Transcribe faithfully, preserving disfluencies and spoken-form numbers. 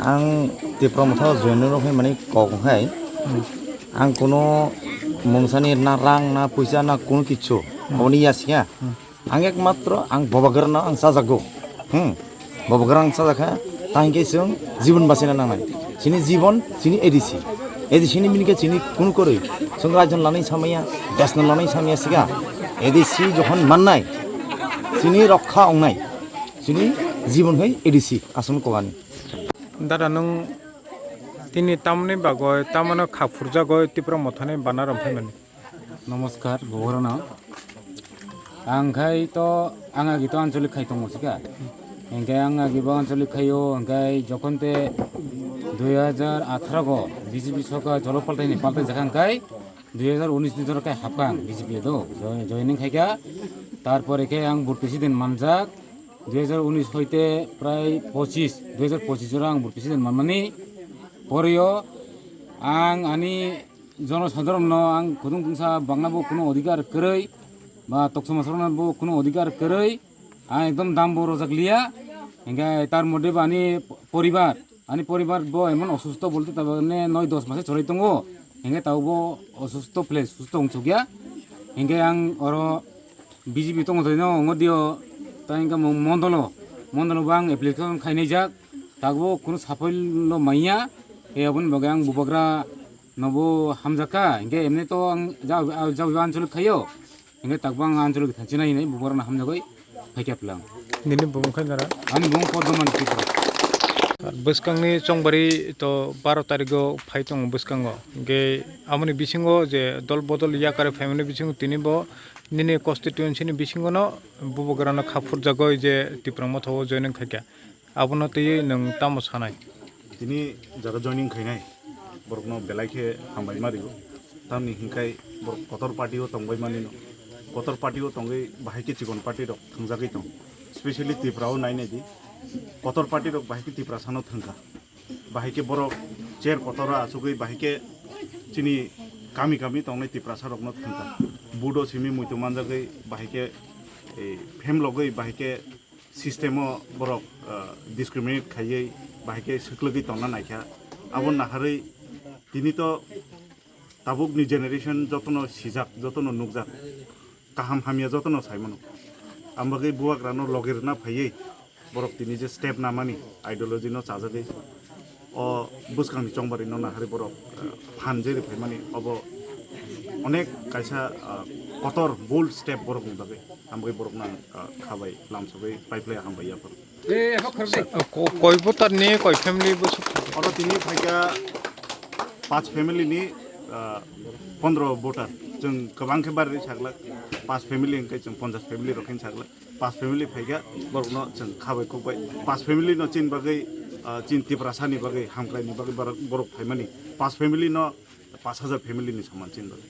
Ang Tipra Motha join rok hai mani kok hai. Ang kuno mungsani na rang na puisa na kuno kichu. Aboni ya siya. Ang ekmatro ang bobagrano ang sajago. Hmm. Bobagrano ang sajak kha, ta hinkhe chwng jibon bachina nangnai. Chini jibon, chini A D C. A D C ni bini khe chini kun kwrwi. Chwng rajno lanai samaya, desno lanai samaya siga. A D C jokhon mannai, chini rokha ongnai. Chini jibon hai A D C, aswk kokani. Dada, nwng tini tamoni bagwi, tamoni kha phurjagwi Tipra Mothani banner rok phaimani? Namaskar, Bogorano. Ang khai to, ang agi to ancholik khai tongo sika. Hingke ang agi bo ancholik khaio, hingke jokhon te dui hajar atharo go B J P soka jolo paltai ni paltai jakha hingkai dui hajar unis ni jora kai hapkang B J P do, jo-, joining khaika. Tarpore khe ang board president manjak, dui hajar unis hoite prai pochis, dui hajar pochis jora ang board president manmani. Porio ang ani jonosadharonno ang khudung tungsa bangna bo kuno odhikar kwrwi, ba toksa masarokno bo kuno odhikar kwrwi, ang ekdom dam bo rojak liya. Hingke tar moddhe bo ani poribar, ani poribar bo emon osusto bolte tabuk ne noi dos mase choli tongo, hingke tabuk bo osusto phle susto wngsukya. Hingke ang oro B J P tongo twi no ongo dio, ta hingke mo-, mondolo, mondolo bo ang application khainai jak, tabuk bo kuno saphoi lo manya, e aboni bagwi ang bubagra nobo hamjakha, hingke emni to ang ja, ja, ja anchalik khaio, hingke takbo ang anchalik thanchina hinwi bubagrano hamjagwi phaikha plang. Nini bumung khe nara? Ani bumung Poddoman Tripura. Bwskangni chongbari to baro tarigo phai tongo bwskango, hingke amoni bisingo je dol bodol yakare phaimani bisingo tini bo nini constituency ni bisingono bubagrano kha phurjagoi je Tipra Motha o joining khaikha. Abono twiwi nwng tamo sanai? Tini jaga joining khainai borokno belai khe hambai ma rio. Tamni hinkhai borok kotor party o tongbai manino. Kotor party o tongwi bahai khe chikon party rok thwngjagwi tong. Specially Tripura o nai nai di. Kotor party rok bahai khe Tiprasano thwngkha. Bahai khe borok chair kotor o achugwi bahai khe chini kami kami tongnai Tiprasa rokno thwngkha. Vote o simi muitu manjagwi bahai khe, eh, phemlogwi bahai khe system o borok, ah, discriminate khaiwi bahai khe swklwgwi tongna naikha. Abo naharwi tini to tabukni generation jotono sijak, jotono nukjak, kaham hamya jotono saimano. Ang bagwi bubagrano logi rwna phaiwi borok tini je step namani ideology no chajagwi o bwskangni chongbarino naharwi borok, ah, phan jeri phaimani obo onek kaisa, ah, kotor bold step borokni bagwi. Hambai borok nang, ah, khabai lamsogwi paiphlai hambai yaphar. Ko-, koi voter ni koi family bwswk? Oro tini phaikha pach family ni, ah, pondro voter. Chwng kwbang khe bari saglak, pach family hwnkhe chwng ponchas family rok khe saglak. Pach family phaikha borokno chwng khabai kokbai. Pach family no chini bagwi, ah, chini Tiprasa ni bagwi, hamkrai ni bagwi borok, borok phaimani. Pach family no pach hajar family ni soman chini bagwi.